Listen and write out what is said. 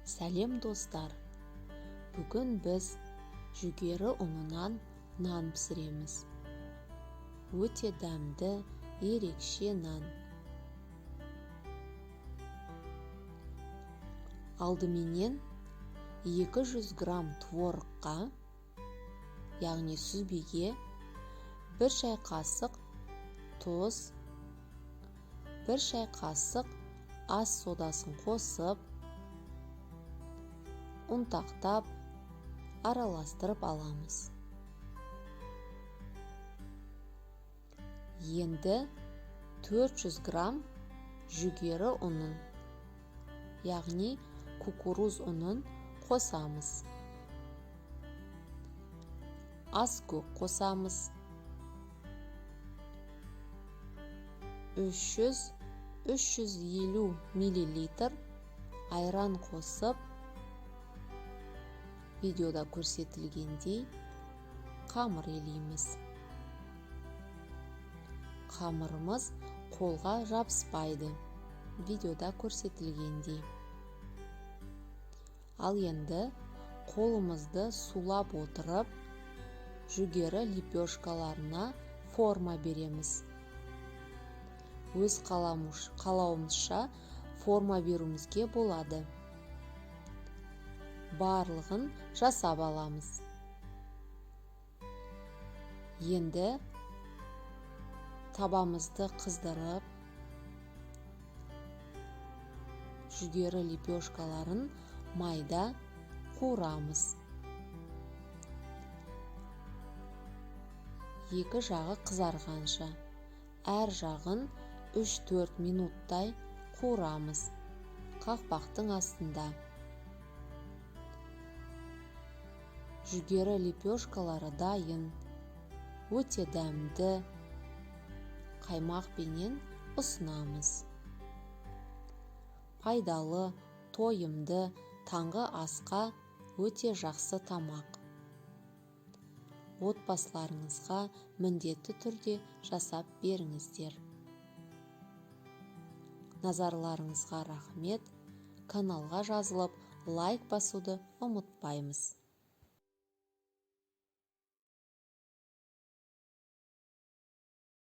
Сәлем, достар! Бүгін біз жүгері ұнынан нан пісіреміз. Өте дәмді, ерекше нан. Алдыменен 200 грамм творогқа, яғни сүзбеге, 1 шай қасық тұз, 1 шай қасық ас содасын қосып, ұнтақтап, араластырып аламыз. Енді 400 грамм жүгері ұнын, яғни кукуруз ұнын қосамыз. Ас көк қосамыз. 300-350 миллилитр айран қосып, видеода көрсетілгендей қамыр елейміз. Қамырымыз қолға жабыспайды, видеода көрсетілгендей. Ал енді қолымызды сулап отырып, жүгері лепешкаларына форма береміз. Өз қалауымызша форма беруімізге болады. Барлығын жасап аламыз. Енді табамызды қыздырып, жүгері лепешкаларын майда қуырамыз. Екі жағы қызарғанша, әр жағын 3-4 минуттай қуырамыз қақпақтың астында. Жүгері лепешкалары дайын, өте дәмді, қаймақпенен ұсынамыз. Пайдалы, тойымды, таңғы асқа өте жақсы тамақ. Отбасыларыңызға міндетті түрде жасап беріңіздер. Назарларыңызға рахмет. Каналға жазылып, лайк басуды ұмытпаймыз.